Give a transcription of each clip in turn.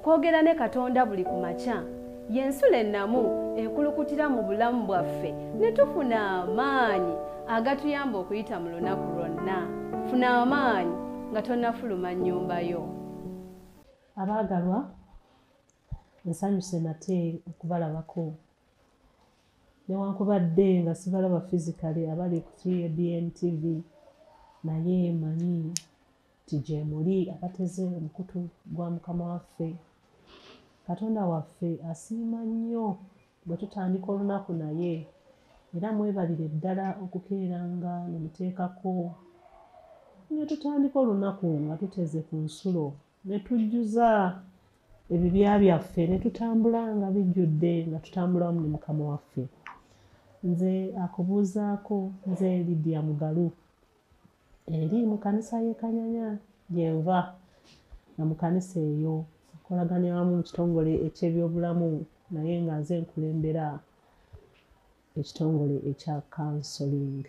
Okwogera ne Katonda buli ku makya y'ensulo ennamu ekulukutira mu bulamu bwaffe ne tufuna amaanyi agatuyamba okuyita mu lunaku lwonna. Funa amaanyi nga tonnafuluma nnyumba yo. Abaagalwa, nsanyuse nate okubalabako. Newankubadde nga sibalaba physically abali ku 3ABN TV, naye mmanyi nti gyemuli abateze omukutu gwa Mukama waffe. Katonda waffe asiima nnyo bwe tutandika olunaku naye, era mwebalire ddala okukeeranga ne muteekako ne tutandika olunaku nga tuteze ku nsulo ne tujjuza ebibya byaffe ne tutambula nga bijjudde, nga tutambula wamu ne Mukama waffe. Nze akubuuzaako, nze Lydia Mugalu, eri mu kanisa y'e Kanyanya gye nva, nga mu kanisa eyo nkolagana wamu mu kitongole eky'ebyobulamu, naye nga nze nkulembera ekitongole ekya counseling.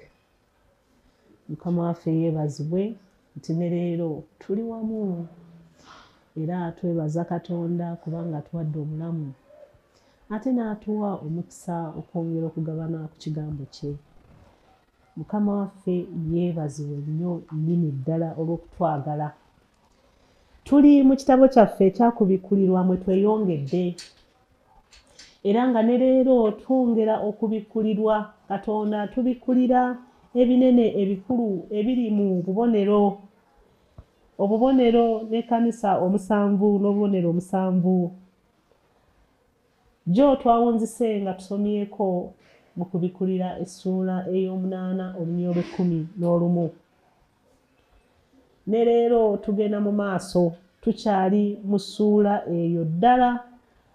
Mukama waffe yeebazibwe nti ne leero tuli wamu, era twebaza Katonda kubanga atuwadde obulamu, ate n'atuwa omukisa okwongera okugabana ku kigambo kye. Mukama waffe yeebazibwe nnyo nnyini ddala olw'okutwagala. Tuli mu kitabo kyaffe ekyakubikkulirwa mwe tweyongedde, era nga ne leero twongera okubikkulirwa. Katonda atubikkulira ebinene ebikulu ebiri mu bubonero, obubonero n'ekkanisa omusanvu n'obubonero omusanvu. Jjo twawunzise nga tusomyeko mu kubikkulira essuula ey'omunaana olunyiriri olw'ekkumi n'olumu. Ne leero tugenda mu maaso, tukyali mu ssuula eyo ddala,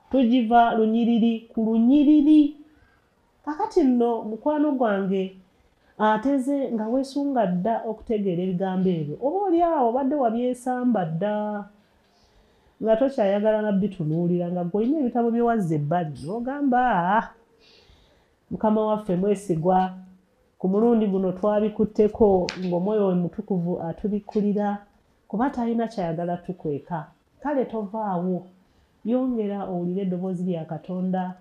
tugiva lunyiriri ku lunyiriri. Kakati nno mukwano gwange ateze nga weesunga dda okutegeera ebigambo ebyo, oba oli awo obadde wabyesamba dda nga tokyayagala na bitunuulira, nga ggwe olina ebitabo bye wazza ebbali n'ogamba Mukama waffe mwesigwa. Ku mulundi guno twabikutteko ng'Omwoyo we Mutukuvu atubikkulira, kuba talina ky'ayagala tukweka. Kale tovaawo, yongera owulire eddoboozi lya Katonda.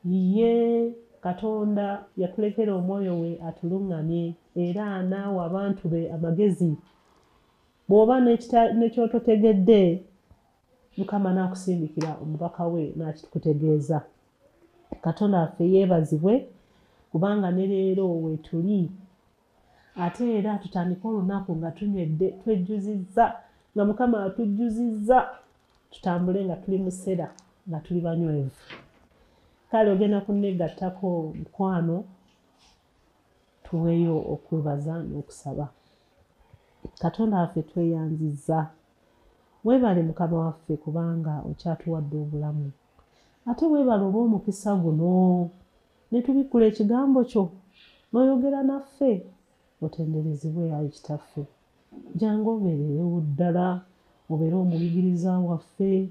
Ye Katonda yatulekera Omwoyo we atuluŋŋamye, era n'awa abantu be amagezi. Bw'oba ne ky'ototegedde, Mukama n'akusindikira omubaka we n'akikutegeeza. Katonda waffe yeebazibwe kubanga ne leero weetuli. Ate era tutandike olunaku nga tunywedde, twejjuzizza, nga Mukama atujjuzizza, tutambule nga tuli musera, nga tuli banywevu. Kale ogenda kunneegattako mukwano, tuweeyo okwebaza n'okusaba. Katonda waffe tweyanzizza. Weebale Mukama waffe kubanga okyatuwadde obulamu. Ate weebale olw'omukisa guno ne tubikkula ekigambo kyo n'oyogera naffe. Otenderezebwe ayi Kitaffe. Jangu obeererewo ddala, obeere omuyigiriza waffe.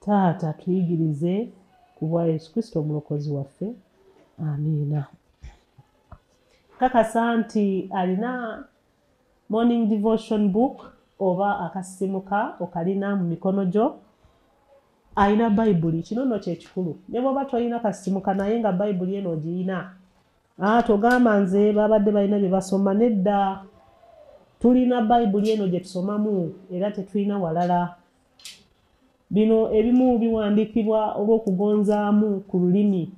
Taata tuyigirize ku bwa Yesu Kristo omulokozi waffe. Amiina. Kakasa nti alina morning devotion book oba akasimuka okalina mu mikono gyo, alina Bayibuli. Kino nno kye kikulu. Ne bw'oba tolina kasimuka naye nga Bayibuli eno ogiyina, togamba nze babadde balina bye basoma. Nedda, tulina Bayibuli eno gye tusomamu era tetulina walala. Bino ebimu biwandiikibwa olw'okugonzaamu ku lulimi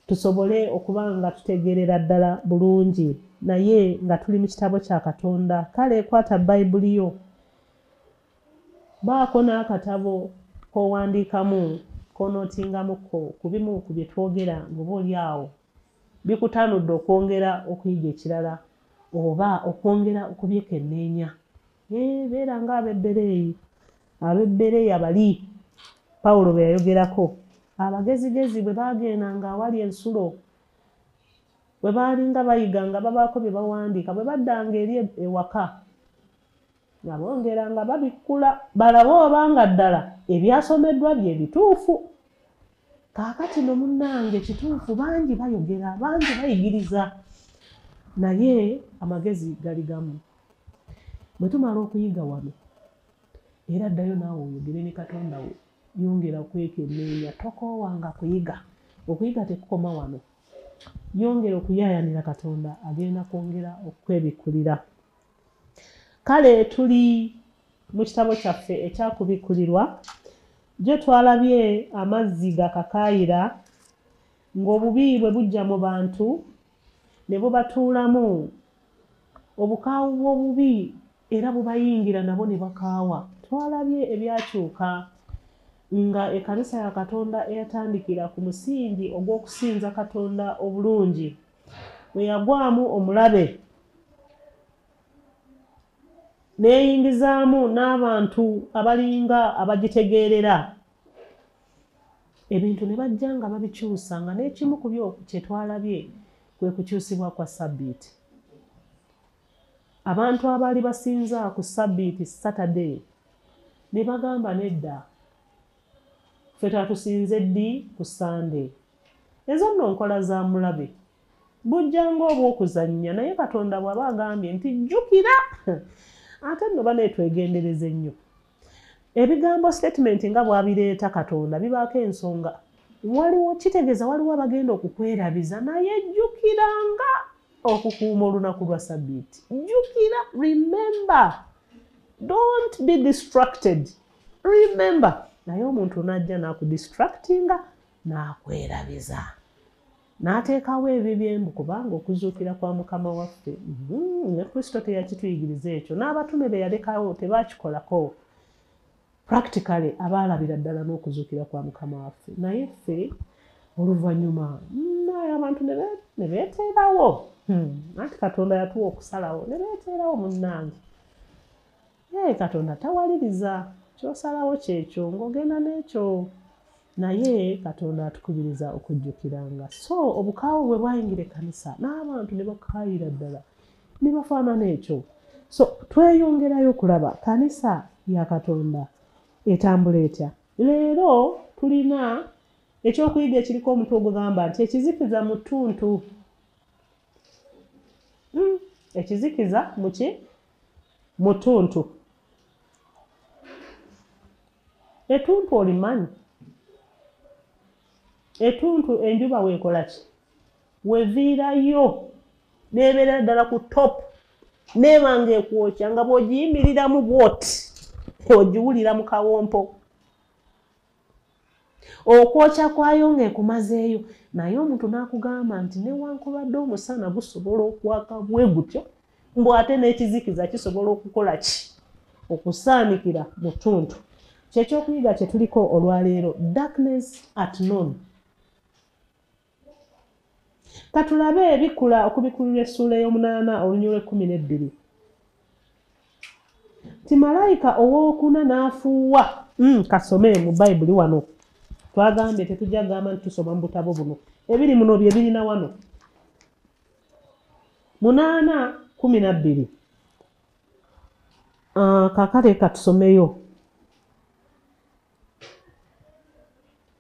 tusobole okuba nga tutegeerera ddala bulungi, naye nga tuli mu kitabo kya Katonda. Kale kwata Bayibuli yo, baako n'akatabo k'owandiikamu, k'onootingamukko ku bimu ku bye twogera, ng'oba oli awo bikutanudde okwongera okuyiga ekirala oba okwongera okubyekenneenya. Beera ng'ab'Ebbereeyi, ab'Ebbereeya bali Pawulo be yayogerako. Abagezigezi bwe baagendanga awali ensulo, bwe baalinga bayiga nga babaako bye bawandiika, bwe baddanga eri ewaka nga bongera nga babikkula balabe oba nga ddala ebyasomeddwa bye bituufu. Kaakati no munnange kituufu, bangi bayogera, bangi bayigiriza, naye amagezi gali gamu. Bwe tumala okuyiga wano, Era ddayo naawe oyogere ne Katonda wo, yongera okwekenneenya, tokoowanga kuyiga. Okuyiga tekukoma wano. Yongera okuyaayaanira Katonda, agenda kwongera okwebikkulira. Kale tuli mu kitabo kyaffe ekyakubikkulirwa, gye twalabye amazzi gakakaayira ng'obubi bwe bujja mu bantu ne bubatuulamu, obukaawu bw'obubi era bubayingira nabo ne bakaawa. Twalabye ebyakyuka nga ekkanisa ya Katonda eyatandikira ku musingi ogw'okusinza Katonda obulungi bwe yagwamu omulabe n'eyingizaamu n'abantu abalinga abagitegeerera, ebintu ne bajja nga babikyusa, nga n'ekimu ku byo kye twalabye kwe kukyusibwa kwa Sabbiiti. Abantu abaali basinza ku Sabbiiti Saturday ne bagamba nedda, ffe twatusinze ddi ku Sunday. Ezo nno nkola za mulabe, bujja ng'obw'okuzannya, naye Katonda bw'aba agambye nti jjukira, ate nno baneetwegendereza ennyo. Ebigambo statement nga bw'abireeta Katonda bibaako ensonga. Waliwo kitegeeza waliwo abagenda okukwerabiza, naye jjukiranga okukuuma olunaku lwa Sabbiiti. Jjukira, remember, don't be distracted, remember. Naye omuntu n'ajja n'akudistractinga n'akwerabiza, n'ateekawo ebibyembu, kubanga okuzuukira kwa Mukama waffe ne Kristo teyakituyigiriza ekyo, n'abatume be yalekawo tebakikolako practically, abaalabira ddala n'okuzuukira kwa Mukama waffe. Naye ffe oluvannyuma naye abantu ne beeteerawo, anti Katonda yatuwa okusalawo, ne beeteerawo munnange. Ye Katonda tawaliriza, ky'osalawo kyekyo ng'ogenda n'ekyo, naye Katonda atukubiriza okujjukiranga. So obukaawu bwe bwayingira ekkanisa n'abantu ne bakaayira ddala ne bafaanana ekyo. So tweyongerayo okulaba kanisa ya Katonda etambula etya. Leero tulina ekyokuyiga ekiriko omutwe ogugamba nti ekizikiza mu ttuntu. Ekizikiza muki? Mu ttuntu. Ettuntu olimanyi? Ettuntu enjuba weekola ki? Weviirayo n'ebeera ddala ku top, n'eba ng'ekwokya nga bw'ogiyimiriramu bw'oti ogiwulira mu kawompo. Okwokya kwayo ng'ekumazeeyo, naye omuntu n'akugamba nti newankubadde omusana gusobola okwaka bwe gutyo, mbu ate n'ekizikiza kisobola okukola ki? Okusaanikira mu ttuntu. Kyekyokuyiga kye tuliko olwaleero, darkness at noon. Katulabe ebikula okubikulirwa essuula ey'omunaana olunyiriri lw'ekkumi n'ebbiri. Nti malayika owookuna n'afuuwa. Kasome mu Bayibuli wano. Twagambye tetujja kugamba nti tusoma mu butabo buno. Ebiri muno bye birina wano. 8:12. Kaakale katusomeyo.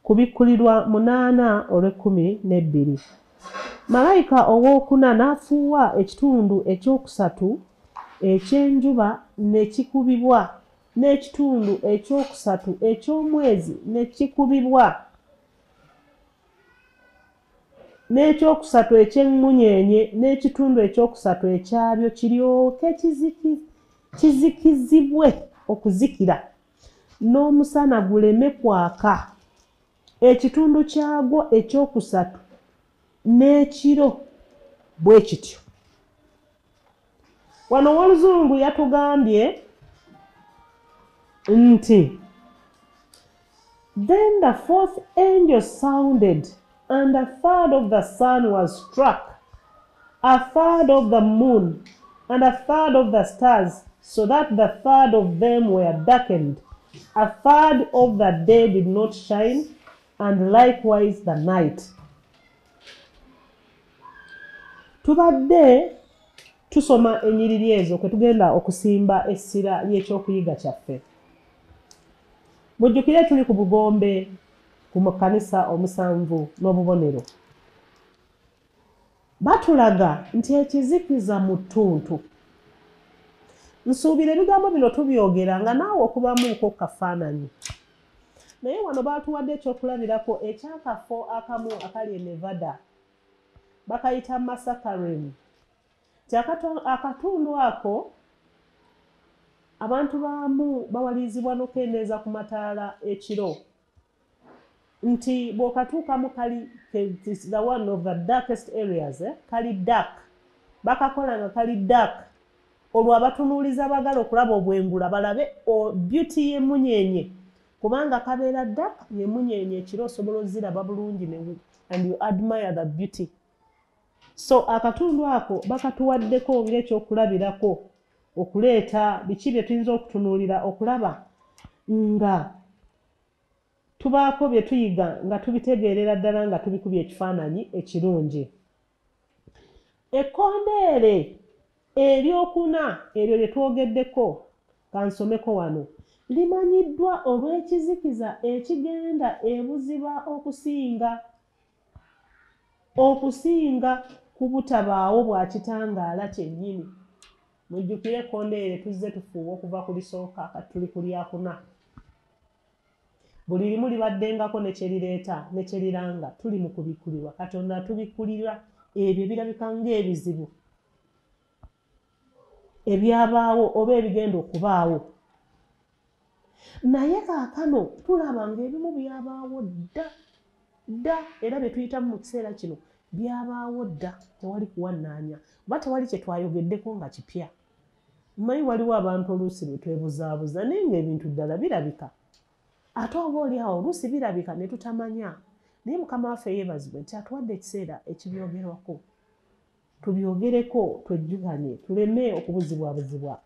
Kubikkulirwa 8:12. Malayika owookuna n'afuuwa, ekitundu ekyokusatu ekyenjuba ne kikubibwa, n'ekitundu ekyokusatu eky'omwezi ne kikubibwa, n'ekyokusatu eky'emmunyeenye n'ekitundu ekyokusatu ekyabyo kiryoke kizikizibwe okuzikira, n'omusana guleme kwaka, ekitundu kyagwo ekyokusatu n'ekiro bwe kityo. Wano Woluzungu yatugambye nti then the fourth angel sounded, and a third of the sun was struck, a third of the moon, and a third of the stars, so that the third of them were darkened. A third of the day did not shine, and likewise the night. Tubadde tusoma ennyiriri ezo kwe tugenda okusimba essira ly'ekyokuyiga kyaffe. Mujjukire tuli ku bugombe ku makanisa omusanvu n'obubonero. Batulaga nti ekizikiza mu ttuntu. Nsuubira ebigambo bino tubyogera nga naawe okubamuuko kafaananyi. Naye wano baatuwadde ekyokulabirako eky'akafo akamu akali e Nevada, bakayita Massacre. Nti akatundu ako abantu baamu bawalirizibwa n'okukendeeza ku mataala ekiro, nti bw'okatuukamu kali the one of the darkest areas, kali dark, bakakola nga kali dark, olwo abatunuuliza baagala okulaba obwengula balabe beauty y'emmunyeenye, kubanga kabeera dark ng'emmunyeenye ekiro osobola oziraba bulungi and you admire the beauty. So akatundu ako bakatuwaddeko ng'ekyokulabirako okuleeta biki bye tuyinza okutunuulira okulaba nga tubaako bye tuyiga nga tubitegeerera ddala nga tubikubye ekifaananyi ekirungi. Ekkondeere eryokuna eryo lye twogeddeko, kansomeko wano, limanyiddwa olw'ekizikiza ekigenda ebuziba okusinga ku butabaawo bwa kitangaala kyennyini. Mujjukire ekkondeere tuzze tufuuwa okuva ku lisooka kati tuli ku lyakuna. Buli limu libaddengako ne kye lireeta ne kye liranga. Tuli mu kubikkulirwa. Katonda atubikkulira ebyo ebirabika ng'ebizibu ebyabaawo oba ebigenda okubaawo. Naye kaakano tulaba ng'ebimu byabaawo dda dda, era bye tuyitamu mu kiseera kino byabaawo dda, tewali kuwannaanya oba tewali kye twayogeddeko nga kipya. Mmanyi waliwo abantu oluusi lwe twebuzaabuza naye ng'ebintu ddala birabika, ate oba oli awo oluusi birabika ne tutamanya. Naye Mukama waffe yeebazibwe nti atuwadde ekiseera ekibyogerwako, tubyogereko, twejjukanye, tuleme okubuzibwabuzibwa.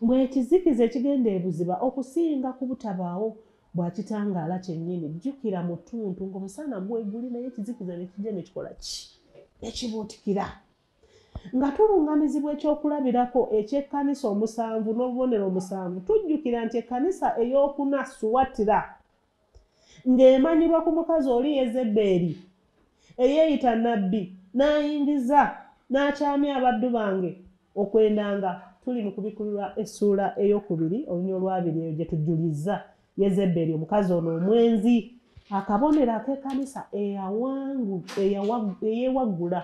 Mbwe ekizikiza ekigenda ebuziba okusinga ku butabaawo bwa kitangaala kyennyini. Jjukira mu ttuntu ng'omusana gweguli naye ekizikiza ne kijja ne kikola ki? Nekibuutikira. Nga tulungamizibwa ekyokulabirako eky'ekkanisa omusanvu n'obubonero omusanvu, tujjukira nti ekkanisa ey'okuna Suwatira ng'emanyibwa ku mukazi oli Yezeberi eyeeyita nabbi n'ayingiza n'akyamya abaddu bange okwendanga. Tuli mu kubikkulirwa essuula ey'okubiri oluny olwabiri eyo gye tujjuliza Yezeberi omukazi ono omwenzi, akabonero ak'ekkanisa eyeewaggula.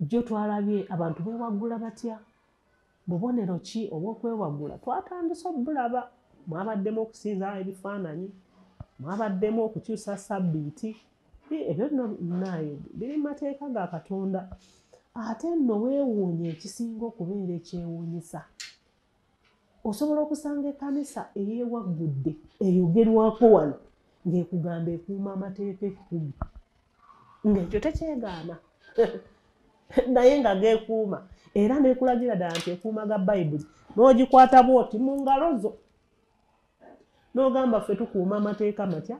Jjo twalabye abantu beewaggula batya, bubonero ki obw'okwewaggula twatandise obulaba. Mwabaddemu okusinza ebifaananyi, mwabaddemu okukyusa sabbiiti, ebyo nno naye biri mu mateeka ga Katonda. Ate nno weewuunye ekisinga okubeera ekyewuunyisa, osobola okusanga ekkanisa eyeewaggudde eyogerwako wano ng'ekugamba ekuuma amateeka 10, ng'ekyo tekyegaana naye nga geekuuma, era neekulagira ddala nti ekuuma ga Bayibuli, n'ogikwata bw'oti mu ngalo zo n'ogamba ffe tukuuma amateeka matya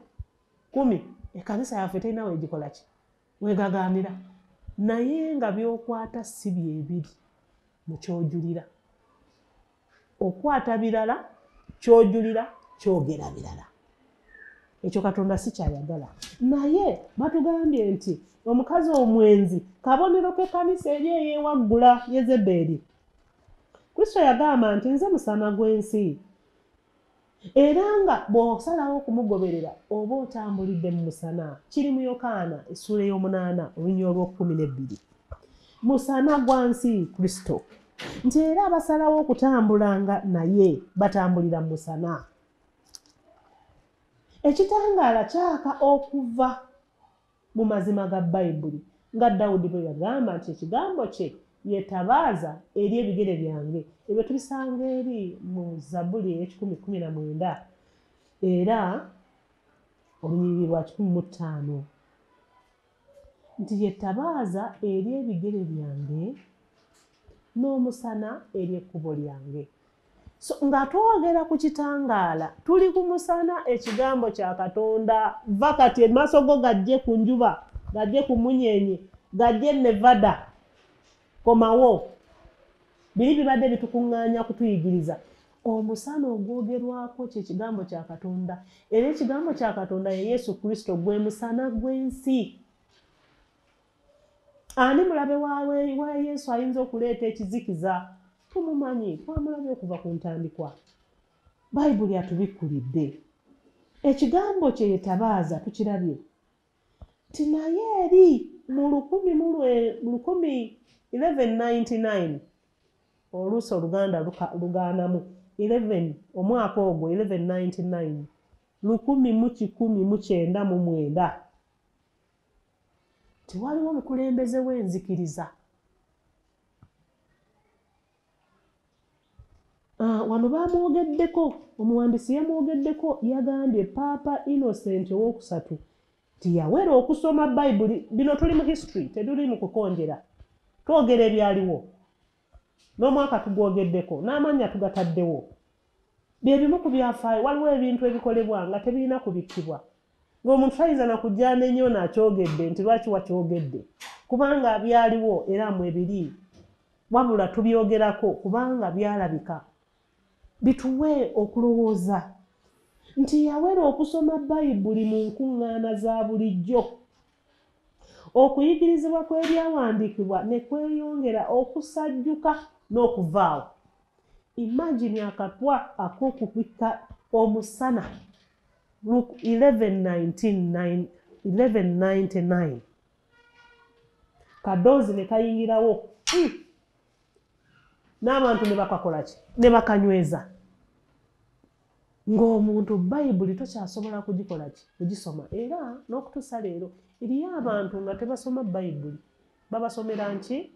10, ekkanisa yaffe terina weegikola ki weegagaanira. Naye nga by'okwata si byebiri mu ky'ojulira. Okwata birala, ky'ojulira kyogera birala. Ekyo Katonda si kyayagala. Naye batugambye nti omukazi omwenzi kabonero k'ekkanisa eri eyeewaggula Yezeberi. Kristo yagamba nti nze musana gw'ensi, era nga bw'osalawo okumugoberera oba otambulidde mu musana. Kiri mu Yokaana essuula ey'omunaana oluny olw'okukuminebiri. Musana gwa nsi Kristo, nti era abasalawo okutambulanga naye batambulira mu musana. Ekitangaala kyaka okuva mu mazima ga Bayibuli, nga Dawudi bwe yagamba nti ekigambo kye yetabaaza eri ebigere byange. Ebyo tubisanga eri mu Zabbuli ey'ekikumi 19 era olunyiriri lwa 105, nti yetabaaza eri ebigere byange n'omusana eri ekkubo lyange. So nga twogera ku kitangaala, tuli ku musana, ekigambo kya Katonda. Va kati emaaso go gajje ku njuba, gajje ku munyenye, gajje Nevada, komawo. Biri bibadde bitukuŋŋaanya kutuyigiriza. Omusana ogwogerwako kye kigambo kya Katonda, era ekigambo kya Katonda ye Yesu Kristo, gwe musana gw'ensi. Ani mulabe wa Yesu ayinza okuleeta ekizikiza? Tumumanyi, twamulabye okuva ku ntandikwa. Bayibuli atubikkulidde. Ekigambo kye yetabaaza tukirabye. Nti naye eri mu 1199 oluusi Oluganda lugaanamu 11 omwaka ogwo 1199 1199 tiwaliwo omukulembeze w'enzikiriza. Wano bamwogeddeko, omuwandiisi yamwogeddeko, yagambye Paapa Innocent owokusatu nti yawera okusoma Bayibuli. Bino tuli mu history, tetuli mu kukonjera, twogera ebyaliwo n'omwaka tugwogeddeko n'amannya tugataddewo. Bye bimu ku byafaayo. Waliwo ebintu ebikolebwa nga tebirina kubikkibwa, ng'omuntu tayinza na kujja n'ennyo n'akyogedde nti lwaki wakyogedde, kubanga byaliwo era mwebiri, wabula tubyogerako kubanga byalabika. Bituwe okulowooza nti yawera okusoma Bayibuli mu nkuŋŋaana za bulijjo. Okuyigirizibwa kw'ebyawandiikibwa ne kweyongera okusajjuka n'okuvaawo. Imagine akatwa ak'okubikka omusana 1199 kadoozi ne kayingirawo n'abantu ne bakakola ki? Ne bakanyweza. Ng'omuntu Bayibuli tokyasobola kugikola ki? Kugisoma. Era n'okutuusa leero eriyo abantu nga tebasoma Bayibuli, babasomera nki?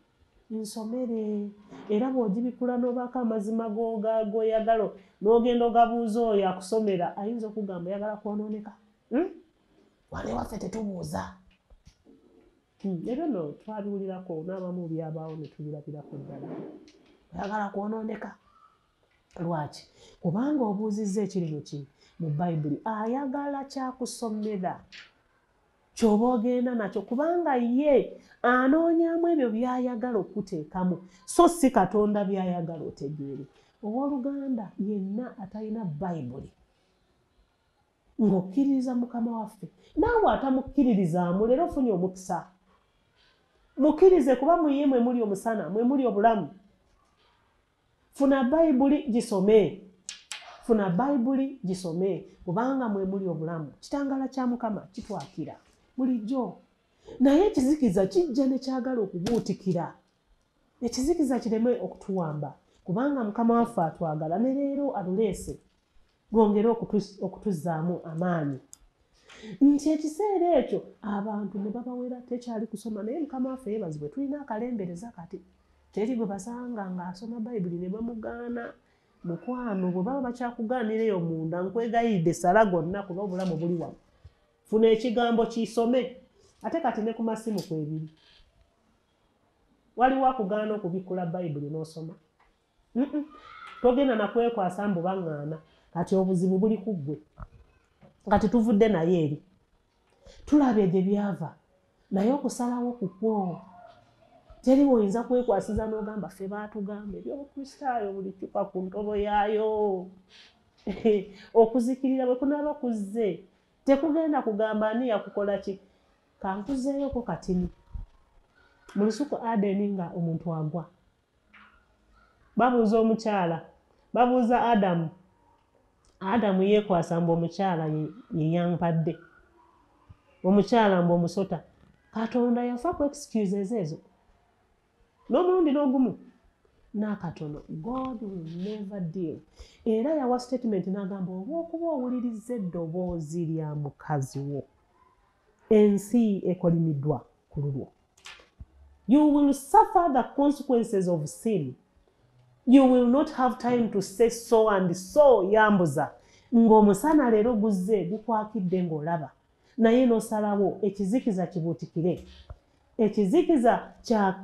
Nsomere. Era bw'ogibikula n'obaako amazima g'oyagala n'ogenda ogabuuza oyo akusomera, ayinza okugamba oyagala kwonooneka. Wano ewaffe tetubuuza. Ebyo nno twabiwulirako n'abamu byabaawo ne tubirabirako ddala. Oyagala kwonooneka. Lwaki? Kubanga obuuzizza ekiri mu ki? Mu Bayibuli. Ayagala kyakusomera ky'oba ogenda nakyo, kubanga ye anoonyamu ebyo by'ayagala okuteekamu, so si Katonda by'ayagala otegeere. Owooluganda yenna atalina Bayibuli ng'okkiririza Mukama waffe, naawe atamukkiririzaamu leero ofunye omukisa. Mukkirize, kuba mu ye mwe muli omusana, mwe muli obulamu. Funa Bayibuli gisome. Funa Bayibuli gisome, kubanga mwe muli obulamu. Kitangaala kya Mukama kitwakira bulijjo. Naye ekizikiza kijja ne kyagala okubuutikira. Ekizikiza kireme okutuwamba, kubanga Mukama waffe atwagala ne leero aluleese lwongere okutuzzaamu amaanyi. Nti ekiseera ekyo abantu ne babawera tekyali kusoma, naye Mukama waffe yeebazibwe, tulina akalembereza kati. Teri gwe basanga ng'asoma Bayibuli ne bamugaana. Mukwano, bwe baba bakyakugaanira eyo munda, nkwegayiridde sala gonna, kuba obulamu buli wano. Funa ekigambo kisome. Ate kati ne ku masimu kwebiri. Waliwo akugaana okubikkula Bayibuli n'osoma? Togenda na kwekwasa mbu baŋŋaana. Kati obuzibu buli ku ggwe. Kati tuvudde naye eri. Tulabye gye byava. Naye okusalawo kukwo. Teri woyinza kwekwasiza n'ogamba ffe baatugamba eby'Obukristaayo buli ccupa ku ntobo yaayo. Okuzikirira bwe kunaaba kuzze, tekugenda kugamba ani yakukola ki. Kankuzeeyoko katini. Mu lusuku Adeni nga omuntu agwa, babuuza omukyala, babuuza Adamu. Adamu yeekwasa mbu omukyala ye yampadde. Omukyala mbu omusota. Katonda yafa ku excuses ezo. N'omulundi n'ogumu n'akatono. God will never deal. Era yawa statement n'agamba olw'okuba owulirizza eddoboozi lya mukazi wo, ensi ekolimiddwa ku lulwo. You will suffer the consequences of sin. You will not have time to say so and so yambuza. Ng'omusana leero guzze gukwakidde ng'olaba. Naye n'osalawo ekizikiza kibuutikire. Ekizikiza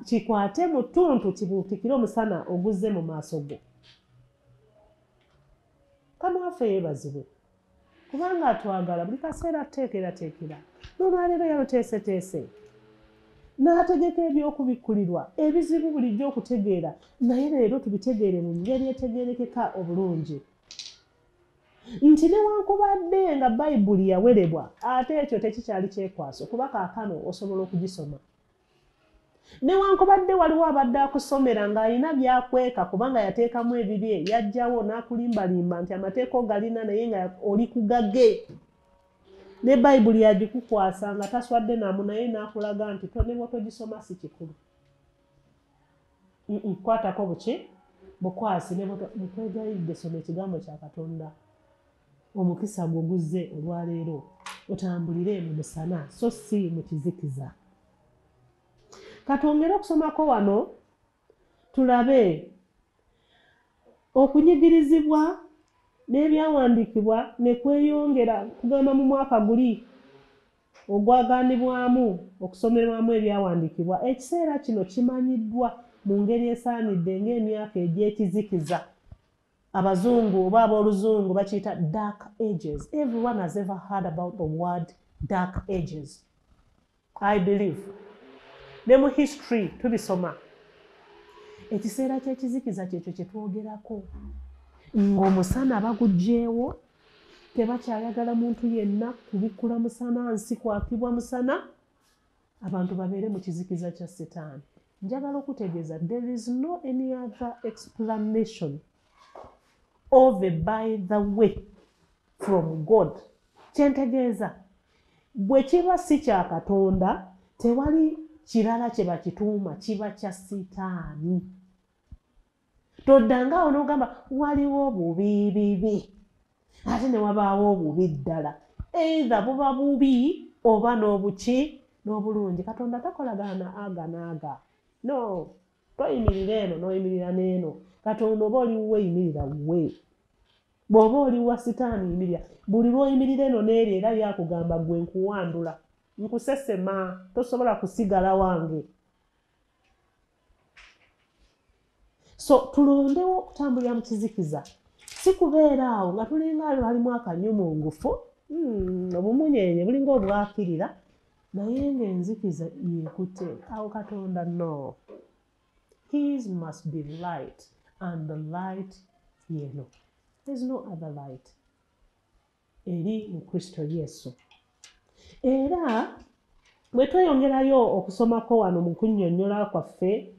kikwate mu ttuntu kibuutikire omusana oguzze mu maaso go. Mukama waffe yeebazibwe. Kubanga atwagala buli kaseera ateekerateekera. N'olwaleero yaluteeseteese. N'ategeka eby'okubikkulirwa ebizibu bulijjo okutegeera, naye leero tubitegeere mu ngeri etegeerekeka obulungi. Nti newankubadde nga Bayibuli yawerebwa, ate ekyo tekikyali kyekwaso, kuba kaakano osobola okugisoma. Newankubadde waliwo abadde akusomera ng'alina by'akweka kubanga yateekamu ebibye, yajjawo n'akulimbalimba nti amateeka ogalina naye nga oli kugage. Ne Bayibuli yagikukwasa nga taswadde namu naye n'akulaga nti ne bw'otogisoma si kikulu. Kwatako buki? Bukwasi ne nkwegayiridde soma ekigambo kya Katonda. Omukisa gwo guzze olwaleero otambulire mu musana so si mu kizikiza. Katwongere okusomako wano tulabe okunyigirizibwa n'ebyawandiikibwa ne kweyongera kugamba mu mwaka guli ogwagaanibwamu okusomerwamu ebyawandiikibwa. Ekiseera kino kimanyiddwa mu ngeri esaanidde ng'emyaka egy'ekizikiza. Abazungu oba abooluzungu bakiyita dark ages. Everyone has ever heard about the word dark ages, I believe. Ne mu history tubisoma. Ekiseera ky'ekizikiza kyekyo kye twogerako, ng'omusana baguggyeewo, tebakyayagala muntu yenna kubikkula musana, nsi kwakibwa musana, abantu babeere mu kizikiza kya Sitaani. Njagala okutegeeza there is no any other explanation of a by the way from God. Kyentegeeza bwe kiba si kya Katonda tewali kirala kye bakituuma, kiba kya Sitaani. Toddanga awo n'ogamba waliwo obubi bibi ate ne wabaawo obubi ddala. Either buba bubi oba n'obuki n'obulungi. Katonda takolagana aga n'aga. No, toyimirira eno n'oyimirira n'eno. Katonda oba oli wuwe yimirira wuwe. Bw'oba oli wa Sitaani yimirira. Buli lw'oyimirira eno n'eri era yakugamba gwe nkuwandula, nkusesema, tosobola kusigala wange. So tulondewo okutambulira mu kizikiza, si kubeera awo nga tulinga balimu akanyumungufu, obumunyenye bulinga obwakirira, naye ng'enzikiza yeekutte awo. Katonda no, his must be light, and the light yeno. There's no other light eri mu Kristo Yesu. Era bwe tweyongerayo okusomako wano mu kunnyonnyola kwaffe,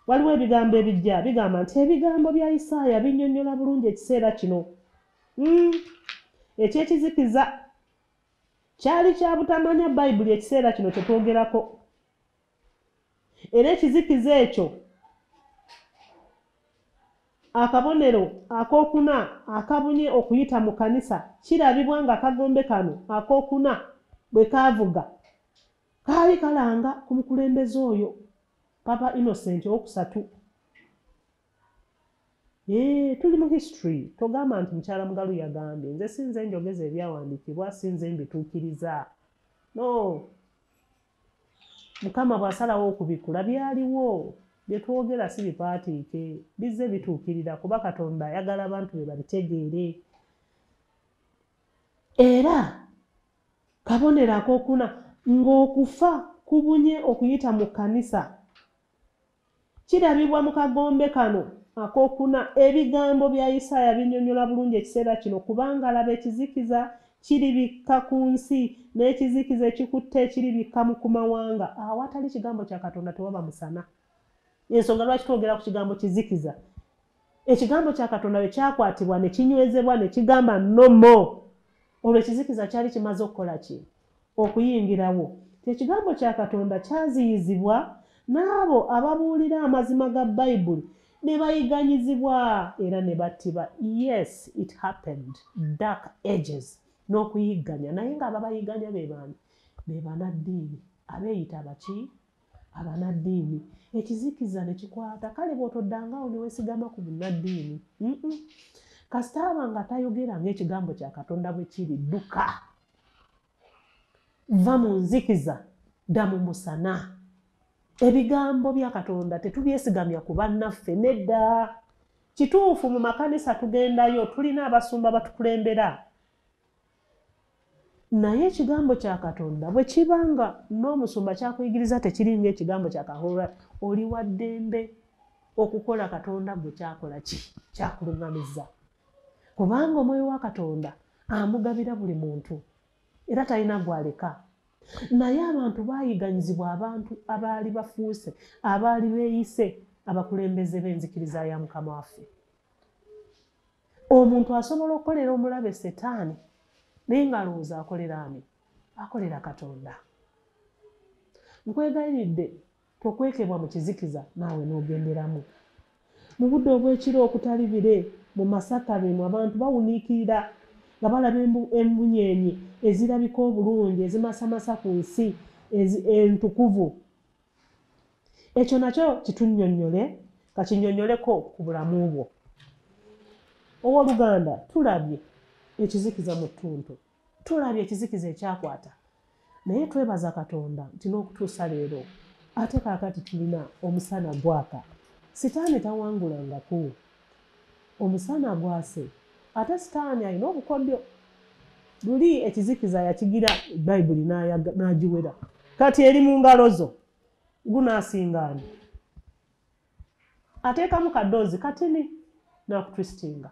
waliwo ebigambo ebijja bigamba nti ebigambo bya Isaaya binnyonnyola bulungi ekiseera kino. Ekyekizikiza kyali kya butamanya Bayibuli ekiseera kino kye twogerako. Era ekizikiza ekyo akabonero akookuna akabunye okuyita mu kanisa kirabibwa nga akagombe kano akookuna bwe kaavuga kaali kalanga ku mukulembeze oyo Papa Innocent owokusatu. Tuli mu history, togamba nti mukyala Mugalu yagambye nze si nze njogeza ebyawandiikibwa, si nze mbituukiriza. No, Mukama bw'asalawo okubikula byaliwo, bye twogera si bipaatiike, bizze bituukirira kuba Katonda ayagala abantu be babitegeere. Era kabonero akookuna ng'okufa kubunye okuyita mu kkanisa kirabibwa mu kagombe kano akookuna. Ebigambo bya Isaaya binnyonnyola bulungi ekiseera kino, kubanga laba ekizikiza kiribikka ku nsi n'ekizikiza ekikutte ekiribikka ku mawanga. Awatali kigambo kya Katonda tewaba musana. Ensonga lwaki twogera ku kigambo kizikiza, ekigambo kya Katonda bwe kyakwatibwa ne kinywezebwa ne kigamba no more, olwo ekizikiza kyali kimaze okukola ki? Okuyingirawo. Ekigambo kya Katonda kyaziyizibwa n'abo ababuulira amazima ga Bayibuli ne bayiganyizibwa era ne battibwa. Yes, it happened. Dark ages n'okuyigganya, naye ng'ababayigganya be baani? Be bannaddiini abeeyita baki? Abanaddiini. Ekizikiza ne kikwata. Kale bw'otoddangawo ne weesigama ku bunnaddiini, kasita aba nga tayogera ng'ekigambo kya Katonda bwe kiri, dduka, va mu nzikiza, dda mu musana. Ebigambo bya Katonda tetubyesigamya ku bannaffe, nedda. Kituufu mu makanisa tugendayo, tulina abasumba batukulembera, naye ekigambo kya Katonda bwe kiba nga n'omusumba kyakuyigiriza tekiri ng'ekigambo kya Katonda, oli wa ddembe okukola Katonda gwe kyakola ki? Kyakuluŋŋamizza. Kubanga omwoyo wa Katonda amugabira buli muntu. Era talina gw'aleka. Naye abantu baayiganyizibwa abantu abaali bafuuse, abaali beeyise abakulembeze b'enzikiriza ya Mukama waffe. Omuntu asobola okukolera omulabe Setaani, naye ng'alowooza akolera ani? Akolera Katonda. Nkwegayiridde tokwekebwa mu kizikiza naawe n'ogenderamu. Mu budde obw'ekiro okutali bire, mu masaka bino abantu bawuniikirira nga balaba emmunyeenye ezirabika obulungi ezimasamasa ku nsi entukuvu. Ekyo nakyo kitunnyonnyole, kakinnyonnyoleko ku bulamu bwo. Owooluganda, tulabye ekizikiza mu ttuntu, tulabye ekizikiza ekyakwata, naye twebaza Katonda nti n'okutuusa leero ate kaakati tulina omusana gwaka. Sitaani tawangulangako. Omusana gwase. Ate Sitaani alina obukodyo. Luli ekizikiza yakigira Bayibuli n'agiwera. Kati eri mu ngalo zo. Gunaasinga ani? Ateekamu kadoozi katini n'akutwisitinga.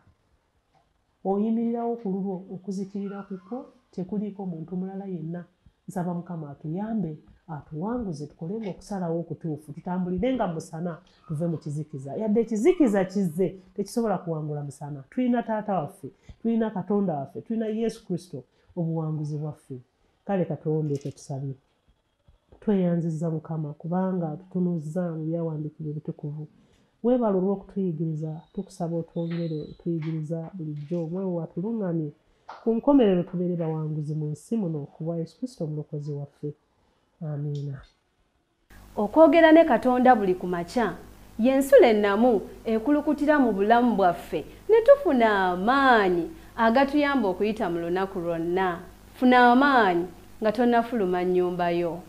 Oyimirirawo ku lulwo, okuzikirira kukwo tekuliiko muntu mulala yenna. Nsaba Mukama atuyambe, atuwanguze, tukolenga okusalawo okutuufu, tutambulirenga mu musana, tuve mu kizikiza. Yadde ekizikiza kizze, tekisobola kuwangula musana. Tulina taata waffe, tulina Katonda waffe, tulina Yesu Kristo, obuwanguzi bwaffe. Kale katuwombeeke tusabe. Tweyanzizza Mukama kubanga tutunuzza mu byawandiikibwa ebitukuvu. Weebale olw'okutuyigiriza, tukusaba otwongere otuyigiriza bulijjo, omwoyo wo atuluŋŋamye ku nkomerero tubeere bawanguzi mu nsi muno ku bwa Yesu Kristo omulokozi waffe. Amiina. Okwogera ne Katonda buli ku makya y'ensulo ennamu ekulukutira mu bulamu bwaffe ne tufuna amaanyi agatuyamba okuyita mu lunaku lwonna. Funa amaanyi nga tonnafuluma nnyumba yo.